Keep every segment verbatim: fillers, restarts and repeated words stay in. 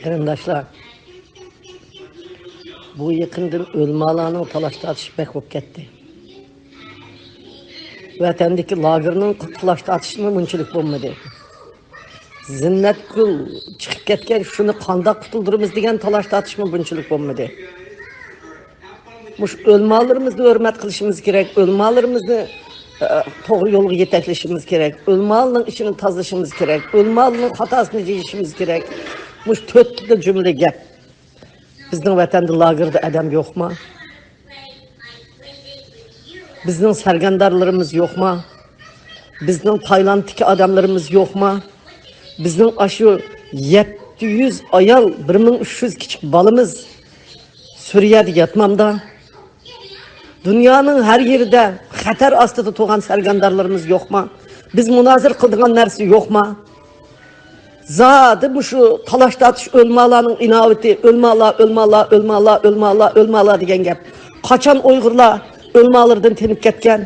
قېرىنداشلار، بۇ يېقىندىن ئۆلىمالارنىڭ تالاش تارتىشى بەك بولۇپ كەتتى. ۋەتەندىكى لاگېرنىڭ تالاش تارتىشىمۇ بۇنچىلىك بولمىدى. زىننەتگۈل چىقىپ كەتكەن، شۇنى قانداق قۇتۇلدۇرىمىز دېگەن تالاش تارتىشىمۇ بۇنچىلىك بولمىدى. مۇشۇ ئۆلىمالىرىمىزنى ھۆرمەت قىلىشىمىز كېرەك، ئۆلىمالىرىمىزنى، ئە، توغرا يولغا يېتەكلىشىمىز كېرەك، ئۆلىمالارنىڭ ئىشىنى تازىلىشىمىز كېرەك، ئۆلىمالارنىڭ خاتاسىنى يېيىشىمىز كېرەك. مۇشۇ تۆتتە جۈملە گەپ. بىزنىڭ ۋەتەندە لاگېردا ئادەم يوقما؟ بىزنىڭ سەرگەردانلىرىمىز يوقما؟ بىزنىڭ تايلاندتىكى ئادەملىرىمىز يوقما؟ بىزنىڭ ئاشۇ يەتتە يۈز ئايال، بىر مىڭ ئۈچ يۈز كىچىك بالىمىز سۈرىيەدە ياتمامدا؟ دۇنيانىڭ ھەر يېرىدە خەتەر ئاستىدا تۇرغان سەرگەردانلىرىمىز يوقما؟ بىز مۇنازىرە قىلىدىغان نەرسە يوقما؟ زادى مۇشۇ تالاش تارتىش ئۆلىمالارنىڭ ئىناۋىتى، ئۆلىمالار، ئۆلىمالار، ئۆلىمالار، ئۆلىمالار، ئۆلىمالار دېگەن گەپ. قاچان ئۇيغۇرلار ئۆلىمالىرىدىن تېنىپ كەتكەن؟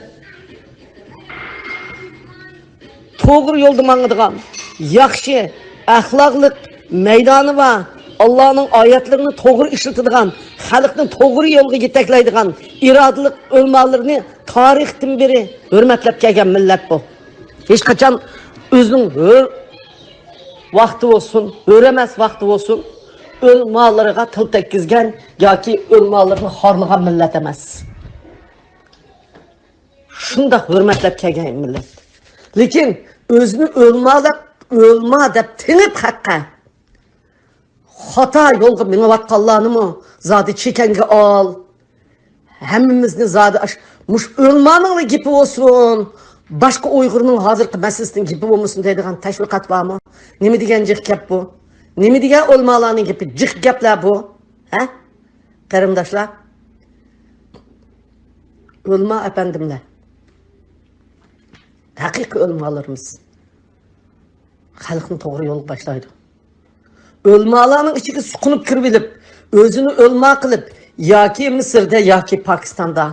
توغرا يولدا ماڭىدىغان، ياخشى، ئەخلاقلىق، مەيدانى بار، ئاللانىڭ ئايەتلىرىنى توغرا ئىشلىتىدىغان، خەلقنى توغرا يولغا يېتەكلەيدىغان ئىرادىلىق ئۆلىمالىرىنى تارىختىن بېرى ھۆرمەتلەپ كەلگەن مىللەت بۇ. ھېچقاچان ئۆزىنىڭ ھۆر ۋاقتى بولسۇن، ھۆر ئەمەس ۋاقتى بولسۇن، ئۆلىمالىرىغا تىل تەگكۈزگەن ياكى ئۆلىمالىرىنى خارلىغان مىللەت ئەمەس. شۇنداق ھۆرمەتلەپ كەلگەن مىللەت. لېكىن ئۆزىنى ئۆلىما دەپ، ئۆلىما دەپ تېڭىپ خەققە خاتا يولغا مېڭىۋاتقانلارنىمۇ زادى چېكەڭگە ئال. ھەممىمىزنى زادى ئاش-، مۇشۇ ئۆلىمانىڭلا گېپى بولسۇن، باشقا ئۇيغۇرنىڭ ھازىرقى مەسىلىسىنىڭ گېپى بولمىسۇن دەيدىغان تەشۋىقات بارمۇ؟ نېمە دېگەن جىق گەپ بۇ؟ نېمە دېگەن ئۆلىمالارنىڭ گېپى؟ جىق گەپلەر بۇ. ھە؟ قېرىنداشلار، ئۆلىما ئەپەندىملەر، ھەقىقىي ئۆلىمالىرىمىز خەلقنى توغرا يولغا باشلايدۇ. ئۆلىمالارنىڭ ئىچىگە سۇقۇنۇپ كىرىۋېلىپ، ئۆزىنى ئۆلىما قىلىپ، ياكى مىسىردا، ياكى پاكىستاندا،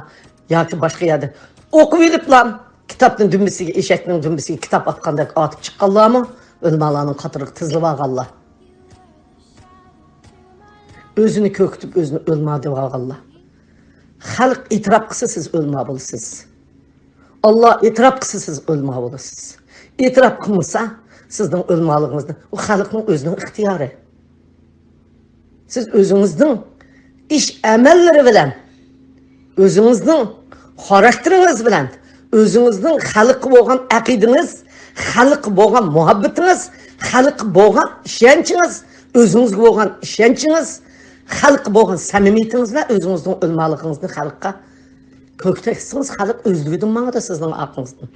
ياكى باشقا يەردە ئوقۇۋېلىپلا، كىتابنىڭ دۈمبىسىگە، ئېشەكنىڭ دۈمبىسىگە كىتاب ئاتقاندەك ئاتىپ چىققانلارمۇ ئۆلىمالارنىڭ قاتىرىغا تىزىلىۋالغانلار. ئۆزىنى كۆركىتىپ، ئۆزىنى ئۆلىما دەپ ئالغانلار. خەلق ئېتىراپ قىلسا، سىز ئۆلىما بولىسىز. ئاللا ئېتىراپ قىلسا، سىز ئۆلىما بولىسىز. ئېتىراپ قىلمىسا، سىزنىڭ ئۆلىمالىقىڭىزنى، ئۇ خەلقنىڭ ئۆزىنىڭ ئىختىيارى. سىز ئۆزىڭىزنىڭ ئىش ئەمەللىرى بىلەن، ئۆزىڭىزنىڭ خاراكتېرىڭىز بىلەن، ئۆزىڭىزنىڭ خەلققە بولغان ئەقىدىڭىز، خەلققە بولغان مۇھەببىتىڭىز، خەلققە بولغان ئىشەنچىڭىز، ئۆزىڭىزگە بولغان ئىشەنچىڭىز، خەلققە بولغان سەمىمىيىتىڭىز بىلەن ئۆزىڭىزنىڭ ئۆلىمالىقىڭىزنى خەلققە كۆرسەتسىڭىز، خەلق ئۆزلۈكىدىن ماڭىدۇ سىزنىڭ ئارقىڭىزدىن.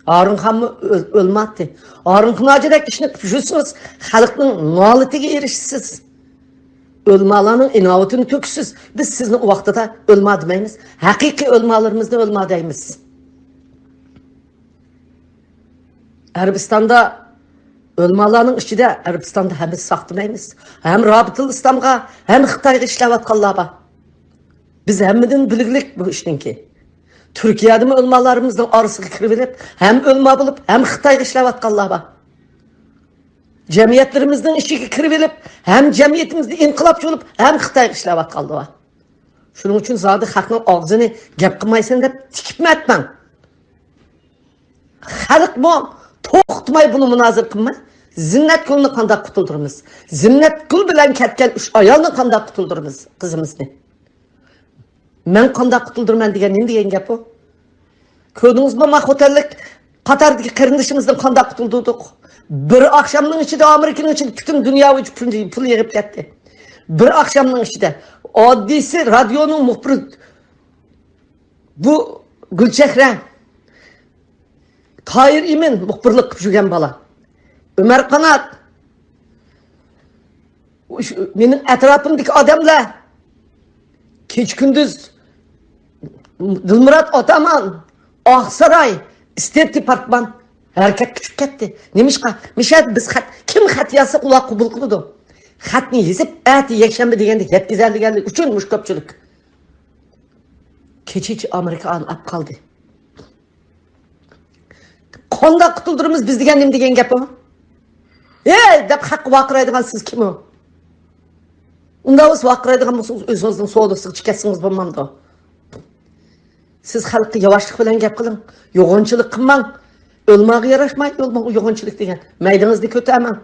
ھارۇنخانمۇ ئۆل-، ئۆلمەپتۇ. ھارۇنخان ھاجىدەك ئىشنى قىلىپ يۈرسىڭىز، خەلقنىڭ نالىتىگە ئېرىشىسىز. ئۆلىمالارنىڭ ئىناۋىتىنى تۆكىسىز. بىز سىزنى ئۇ ۋاقتىدا ئۆلىما دېمەيمىز. ھەقىقىي ئۆلىمالىرىمىزنى ئۆلىما دەيمىز. ئەرەبىستاندا ئۆلىمالارنىڭ ئىچىدە، ئەرەبىستاندا ھەممىسى ساق دېمەيمىز. ھەم رابىتىل ئىسلامغا، ھەم خىتايغا ئىشلەۋاتقانلار بار. بىز ھەممىدىن بىلگۈلۈك بۇ ئىشنىڭكى. تۈركىيەدىمۇ ئۆلىمالىرىمىزنىڭ ئارىسىغا كىرىۋېلىپ، ھەم ئۆلىما بولۇپ، ھەم خىتايغا ئىشلەۋاتقانلار بار. جەمئىيەتلىرىمىزنىڭ ئىچىگە كىرىۋېلىپ، ھەم جەمئىيىتىمىزدە ئىنقىلابچى بولۇپ، ھەم خىتايغا ئىشلەۋاتقانلار بار. شۇنىڭ ئۈچۈن زادى خەقنىڭ ئاغزىنى گەپ قىلمايسەن دەپ تىكىپمۇ ئەتمەڭ. خەلقمۇ توختىماي بۇنى مۇنازىرە قىلماي، زىننەتگۈلنى قانداق قۇتۇلدۇرىمىز؟ زىننەتگۈل بىلەن كەتكەن ئۈچ ئايالنى قانداق قۇتۇلدۇرىمىز؟ قىزىمىزنى. مەن قانداق قۇتۇلدۇرىمەن دېگەن نېمە دېگەن گەپ ئۇ؟ كۆردىڭىزمۇ، ما خوتەنلىك قاتاردىكى قېرىندىشىمىزنى قانداق قۇتۇلدۇردۇق؟ بىر ئاخشامنىڭ ئىچىدە ئامېرىكىنىڭ ئىچىدە پۈتۈن دۇنيا بويىچە پۇل، پۇل يىغىپ كەتتى. بىر ئاخشامنىڭ ئىچىدە. ئاددىيسى رادىيونىڭ مۇخبىرى، بۇ گۈلچېھرە، تاھىر ئىمىن مۇخبىرلىق قىلىپ يۈرگەن بالا. ئۆمەر قانات. شۇ مېنىڭ ئەتراپىمدىكى ئادەملەر كېچە-كۈندۈز دىلمۇرات ئاتامان، ئاقساراي، ئىستېيت دېپارتمان ھەرىكەتكە چۈشۈپ كەتتى. نېمىشقا؟ مىشەد، بىز خەت، كىم خەت يازسا، ئۇلار قوبۇل قىلىدۇ. خەتنى يېزىپ، ئەتە يەكشەنبە دېگەندە يەتكۈزەلىگەنلىكى ئۈچۈن مۇشۇ كۆپچىلىك. كېچىچە ئامېرىكا ئاپ قالدى. قانداق قۇتۇلدۇرىمىز بىز دېگەن نېمە دېگەن گەپ ئۇ؟ ھەي دەپ خەققە ۋارقىرايدىغان سىز كىم ئۇ؟ ئۇنداق بولسا ۋارقىرايدىغان بولسىڭىز ئۆزىڭىزنىڭ سودىسىغا چىقىۋەتسىڭىز بولمامدۇ؟ سىز خەلققە ياۋاشلىق بىلەن گەپ قىلىڭ. يوغانچىلىق قىلماڭ. ئۆلماغا ياراشمايدۇ يوغانچىلىق دېگەن. مەيدىڭىزنى كۆتەرمەڭ.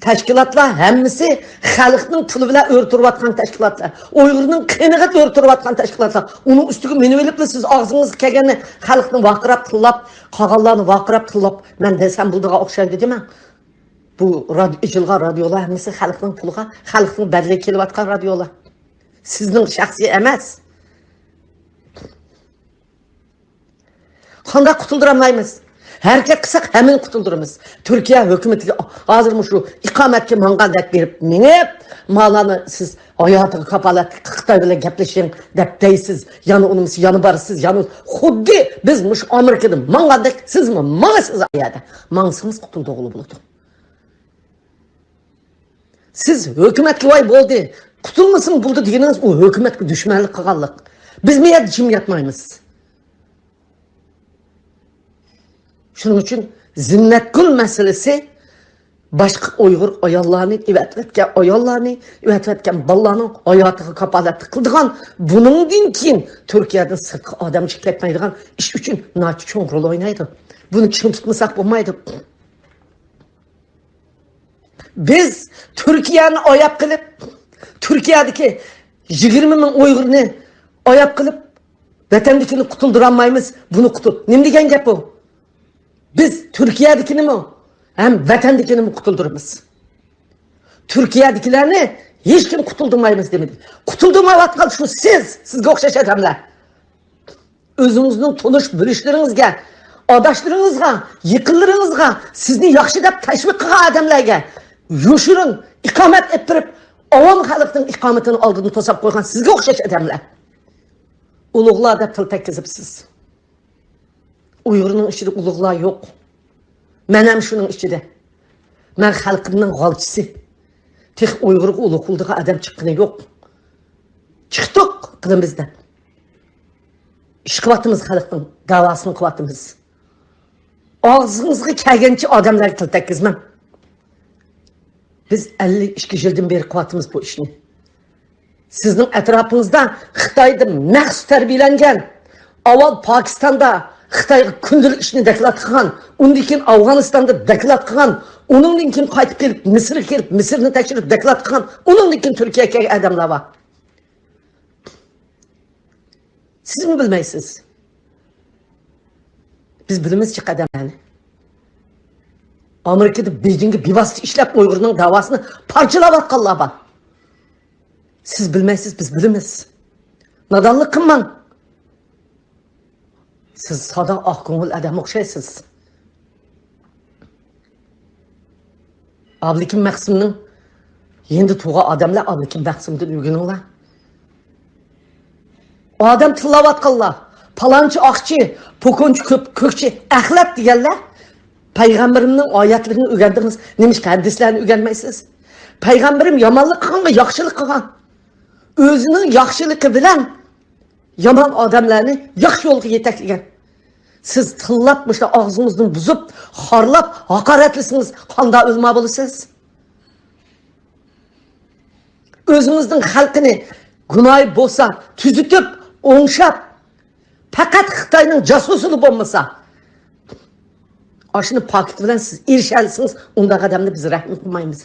تەشكىلاتلار ھەممىسى خەلقنىڭ پۇلى بىلەن ئۆرە تۇرۇۋاتقان تەشكىلاتلار. ئۇيغۇرنىڭ قېنىغا ئۆرە تۇرۇۋاتقان تەشكىلاتلار. ئۇنىڭ ئۈستىگە مىنىۋېلىپلا سىز ئاغزىڭىزغا كەلگەننى خەلقنى ۋارقىراپ تىللاپ، قالغانلارنى ۋارقىراپ تىللاپ، مەن دېسەم بولىدىغان ئوخشايدۇ دېمەڭ. بۇ راد-، ئېچىلغان رادىيولار ھەممىسى خەلقنىڭ پۇلىغا، خەلقنىڭ بەدىلىگە كېلىۋاتقان رادىيولار. سىزنىڭ شەخسىي ئەمەس. قانداق قۇتۇلدۇرالمايمىز؟ ھەرىكەت قىلساق ھەممىنى قۇتۇلدۇرىمىز. تۈركىيە ھۆكۈمىتىگە ھازىر مۇشۇ ئىقامەتكە ماڭغاندەك بېرىپ مېڭىپ، مالارنى سىز ھاياتىغا كاپالەتلىك خىتاي بىلەن گەپلىشىڭ دەپ دەيسىز. يەنە ئۇنىمىسى يەنە بارىسىز. يەنە خۇددى بىز مۇشۇ ئامېرىكىدا ماڭغاندەك سىزمۇ ماڭىسىز ئۇ يەردە. ماڭسىڭىز قۇتۇلدۇرغىلى بولىدۇ. سىز ھۆكۈمەتكە ۋاي بولدى، قۇتۇلمىسىمۇ بولدى دېگىنىڭىز ئۇ ھۆكۈمەتكە دۈشمەنلىك قىلغانلىق. بىز بۇ يەردە جىم ياتمايمىز. شۇنىڭ ئۈچۈن زىننەتگۈل مەسىلىسى باشقا ئۇيغۇر ئاياللارنى، ئېۋەتىۋەتكەن ئاياللارنى، ئېۋەتىۋەتكەن بالىلارنىڭ ھاياتىغا كاپالەتلىك قىلىدىغان، بۇنىڭدىن كېيىن تۈركىيەدىن سىرتقا ئادەم چىقىپ كەتمەيدىغان ئىش ئۈچۈن ناھايىتى چوڭ رول ئوينايدۇ. بۇنى چىڭ تۇتمىساق بولمايدۇ. بىز تۈركىيەنى ئاياپ قېلىپ، تۈركىيەدىكى يىگىرمە مىڭ ئۇيغۇرنى ئاياپ قېلىپ، ۋەتەندىكىنى قۇتۇلدۇرالمايمىز. بۇنى قۇتۇل-، نېمە دېگەن گەپ بۇ؟ بىز تۈركىيەدىكىنىمۇ ھەم ۋەتەندىكىنىمۇ قۇتۇلدۇرىمىز. تۈركىيەدىكىلەرنى ھېچكىم قۇتۇلدۇرمايمىز دېمىدى. قۇتۇلدۇرمايۋاتقان شۇ سىز، سىزگە ئوخشاش ئادەملەر. ئۆزىڭىزنىڭ تونۇش بىلىشلىرىڭىزگە، ئاداشلىرىڭىزغا، يېقىنلىرىڭىزغا، سىزنى ياخشى دەپ تەشۋىق قىلغان ئادەملەرگە يوشۇرۇن ئىقامەت ئېلىپ بېرىپ، ئاۋام خەلقنىڭ ئىقامىتىنى ئالدىدا توساپ قويغان سىزگە ئوخشاش ئادەملەر. ئۇلۇغلار دەپ تىل تەگكۈزۈپسىز. ئۇيغۇرنىڭ ئىچىدە ئۇلۇغلار يوق. مەن ھەم شۇنىڭ ئىچىدە. مەن خەلقىمنىڭ غالچىسى. تېخى ئۇيغۇرغا ئۇلۇغ بولىدىغان ئادەم چىققىنى يوق. چىقتۇق قىلىمىز دەپ. ئىش قىلىۋاتىمىز، خەلقنىڭ داۋاسىنى قىلىۋاتىمىز. ئاغزىڭىزغا كەلگەنچە ئادەملەرگە تىل تەگكۈزمەڭ. بىز ئەللىك ئىككى يىلدىن بېرى قىلىۋاتىمىز بۇ ئىشنى. سىزنىڭ ئەتراپىڭىزدا خىتايدا مەخسۇس تەربىيەلەنگەن، ئاۋۋال پاكىستاندا خىتايغا كۈندىلىك ئىشنى دوكلات قىلغان، ئۇندىن كېيىن ئافغانىستاندا دوكلات قىلغان، ئۇنىڭدىن كېيىن قايتىپ كېلىپ مىسىرغا كېلىپ مىسىرنى تەكشۈرۈپ دوكلات قىلغان، ئۇنىڭدىن كېيىن تۈركىيەگە كەلگەن ئادەملەر بار. سىزمۇ بىلمەيسىز. بىز بىلىمىز جىق ئادەملەرنى. ئامېرىكىدا بېيجىڭگە بىۋاسىتە ئىشلەپ ئۇيغۇرنىڭ داۋاسىنى پارچىلاۋاتقانلار بار. سىز بىلمەيسىز، بىز بىلىمىز. نادانلىق قىلماڭ. سىز سادا ئاق كۆڭۈل ئادەم ئوخشايسىز. ئابلىكىم مەخسۇمنىڭ يېنىدا تۇرغان ئادەملەر ئابلىكىم مەخسۇمدىن ئۆگىنىڭلار. ئادەم تىللاۋاتقانلار، پالانچى ئاقچى، پوكونچى كۆپ-، كۆكچى، ئەخلەت دېگەنلەر پەيغەمبىرىمنىڭ ئايەتلىرىنى ئۆگەندىڭىز، نېمىشقا ھەدىسلەرنى ئۆگەنمەيسىز؟ پەيغەمبىرىم يامانلىق قىلغانغا ياخشىلىق قىلغان. ئۆزىنىڭ ياخشىلىقى بىلەن يامان ئادەملەرنى ياخشى يولغا يېتەكلىگەن. سىز تىللاپ مۇشۇنداق ئاغزىڭىزنى بۇزۇپ، خارلاپ، ھاقارەتلىسىڭىز قانداق ئۆلىمە بولىسىز؟ ئۆزىڭىزنىڭ خەلقىنى گۇناھى بولسا تۈزىتىپ، ئوڭشاپ، پەقەت خىتاينىڭ جاسۇسىلا بولمىسا، ئاشۇنى پاكىت بىلەن سىز ئېرىشەلىسىڭىز، ئۇنداق ئادەمنى بىز رەھىم قىلمايمىز.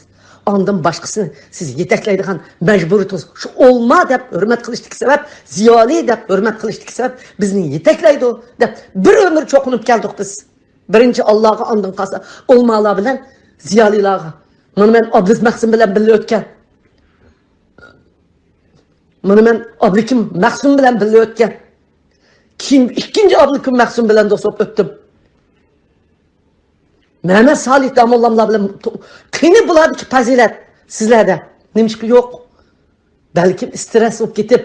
ئاندىن باشقىسىنى سىز يېتەكلەيدىغان مەجبۇرىيىتىڭىز. شۇ ئولما دەپ ھۆرمەت قىلىشتىكى سەۋەب، زىيالىي دەپ ھۆرمەت قىلىشتىكى سەۋەب بىزنى يېتەكلەيدۇ دەپ بىر ئۆمۈر چوقۇنۇپ كەلدۇق بىز. بىرىنچى ئاللاغا، ئاندىن قالسا ئولمالار بىلەن زىيالىيلارغا. مانا مەن ئابلىز مەخسۇم بىلەن بىللە ئۆتكەن. مانا مەن ئابلىكىم مەخسۇم بىلەن بىللە ئۆتكەن. كېيىن ئىككىنچى ئابلىكىم مەخسۇم بىلەن دوست بولۇپ ئۆتتۈم. مەمەت سالىھ داموللاملار بىلەن تو-، قېنى بۇلاردىكى پەزىلەت سىزلەردە؟ نېمىشقا يوق؟ بەلكىم ئىسترېس بولۇپ كېتىپ،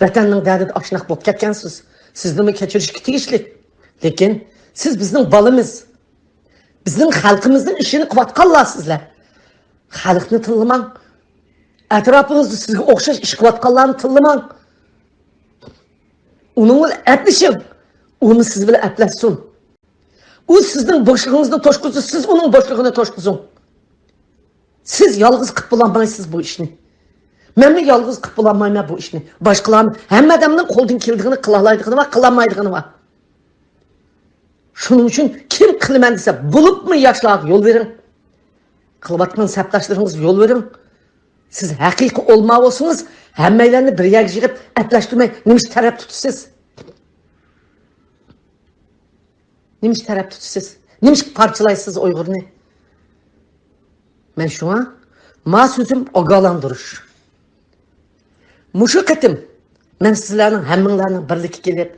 ۋەتەننىڭ دەردىدە ئاشۇنداق بولۇپ كەتكەنسىز. سىزنىمۇ كەچۈرۈشكە تېگىشلىك. لېكىن سىز بىزنىڭ بالىمىز. بىزنىڭ خەلقىمىزنىڭ ئىشىنى قىلىۋاتقانلار سىزلەر. خەلقنى تىللىماڭ. ئەتراپىڭىزدا سىزگە ئوخشاش ئىش قىلىۋاتقانلارنى تىللىماڭ. ئۇنىڭ بىلەن ئەپلىشىڭ. ئۇمۇ سىز بىلەن ئەپلەشسۇن. ئۇ سىزنىڭ بوشلۇقىڭىزنى توشقۇزسا، سىز ئۇنىڭ بوشلۇقىنى توشقۇزۇڭ. سىز يالغۇز قىلىپ بولالمايسىز بۇ ئىشنى. مەنمۇ يالغۇز قىلىپ بولالمايمەن بۇ ئىشنى. باشقىلارمۇ، ھەممە ئادەمنىڭ قولىدىن كېلىدىغىنى قىلالايدىغىنى بار، قىلالمايدىغىنى بار. شۇنىڭ ئۈچۈن كىم قىلىمەن دېسە، بولۇپمۇ ياشلارغا يول بېرىڭ. قىلىۋاتقان سەپداشلىرىڭىزغا يول بېرىڭ. سىز ھەقىقىي ئولما بولسىڭىز، ھەممەيلەننى بىر يەرگە يىغىپ، ئەپلەشتۈرمەي، نېمىشقا تەرەپ تۇتىسىز؟ نېمىشقا تەرەپ تۇتىسىز؟ نېمىشقا پارچىلايسىز ئۇيغۇرنى؟ مەن شۇڭا ما سۆزۈم ئاگاھلاندۇرۇش. مۇشۇ قېتىم مەن سىزلەرنىڭ ھەممىڭلارنىڭ بىرلىككە كېلىپ،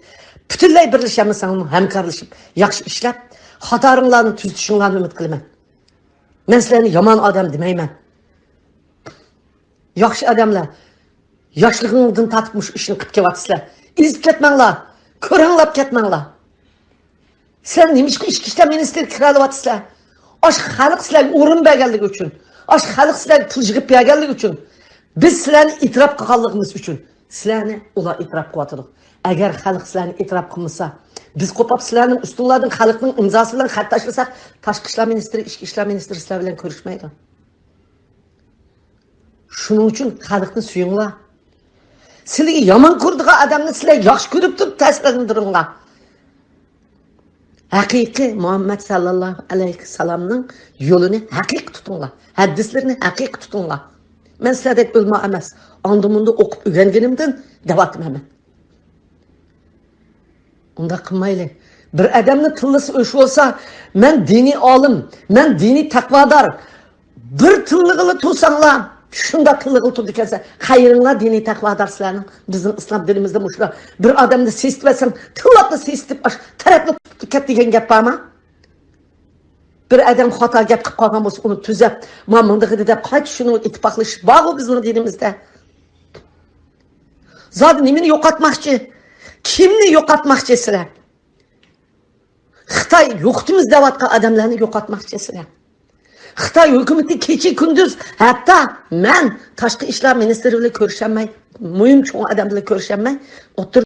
پۈتۈنلەي بىرلىشەلمىسەڭلارمۇ ھەمكارلىشىپ، ياخشى ئىشلەپ، خاتالىرىڭلارنى تۈزىتىشىڭلارنى ئۈمىد قىلىمەن. مەن سىلەرنى يامان ئادەم دېمەيمەن. ياخشى ئادەملەر، ياشلىقىڭدىن تارتىپ مۇشۇ ئىشنى قىلىپ كېلىۋاتىسىلەر. ئېزىپ كەتمەڭلار، كۆرەڭلەپ كەتمەڭلار. سىلەر نېمىشقا ئىچكى ئىشلار مىنىستىرى كىرەلىۋاتىسىلەر؟ ئاشۇ خەلق سىلەرگە ئورۇن بەرگەنلىكى ئۈچۈن، ئاشۇ خەلق سىلەرگە پۇل يىغىپ بەرگەنلىكى ئۈچۈن، بىز سىلەرنى ئېتىراپ قىلغانلىقىمىز ئۈچۈن سىلەرنى ئۇلار ئېتىراپ قىلىۋاتىدۇ. ئەگەر خەلق سىلەرنى ئېتىراپ قىلمىسا، بىز قوپاپ سىلەرنىڭ ئۈستۈڭلاردىن خەلقنىڭ ئىمزاسى بىلەن خەت تاشلىساق، تاشقى ئىشلار مىنىستىرى، ئىچكى ئىشلار مىنىستىرى سىلەر بىلەن كۆرۈشمەيدۇ. شۇنىڭ ئۈچۈن خەلقنى سۆيۈڭلار. سىلەرگە يامان كۆرىدىغان ئادەمنى سىلەر ياخشى كۆرۈپ تۇرۇپ تەسىرلەندۈرۈڭلار. ھەقىقىي مۇھەممەد ساللاللاھۇ ئەلەيھىسسالامنىڭ يولىنى ھەقىقىي تۇتۇڭلار. ھەدىسلىرىنى ھەقىقىي تۇتۇڭلار. مەن سىلەردەك ئۆلىما ئەمەس. ئاندىن مۇندىن ئوقۇپ ئۆگەنگىنىمدىن دەۋاتىمەن مەن. ئۇنداق قىلمايلى. بىر ئادەمنىڭ تىللىسى ئۆچ بولسا، مەن دىنىي ئالىم، مەن دىنىي تەقۋادار. بىر تىللىغىلى تۇرساڭلار، شۇنداق تىللىغىلى تۇرىدىكەنسەن. خەيرىڭلار دىنىي تەقۋادار سىلەرنىڭ. بىزنىڭ ئىسلام دىنىمىزدا مۇشۇلار. بىر ئادەمنى سېسىتىۋەتسەڭ، تىللاپلا سېسىتىپ، ئاش تەرەپلا تۇتۇپ كەت دېگەن گەپ بارمۇ؟ بىر ئادەم خاتا گەپ قىلىپ قالغان بولسا، ئۇنى تۈزەپ، ما مۇنداق ئىدى دەپ قايتا شۇنى ئىتتىپاقلىشىش بارغۇ بىزنىڭ دىنىمىزدە. زادى نېمىنى يوقاتماقچى؟ كىمنى يوقاتماقچى سىلەر؟ خىتاي يوقىتىمىز دەۋاتقان ئادەملەرنى يوقاتماقچى سىلەر. خىتاي ھۆكۈمىتى كېچە كۈندۈز، ھەتتا مەن تاشقى ئىشلار مىنىستىرى بىلەن كۆرۈشەلمەي، مۇھىم چوڭ ئادەم بىلەن كۆرۈشەلمەي، ئوتتۇرا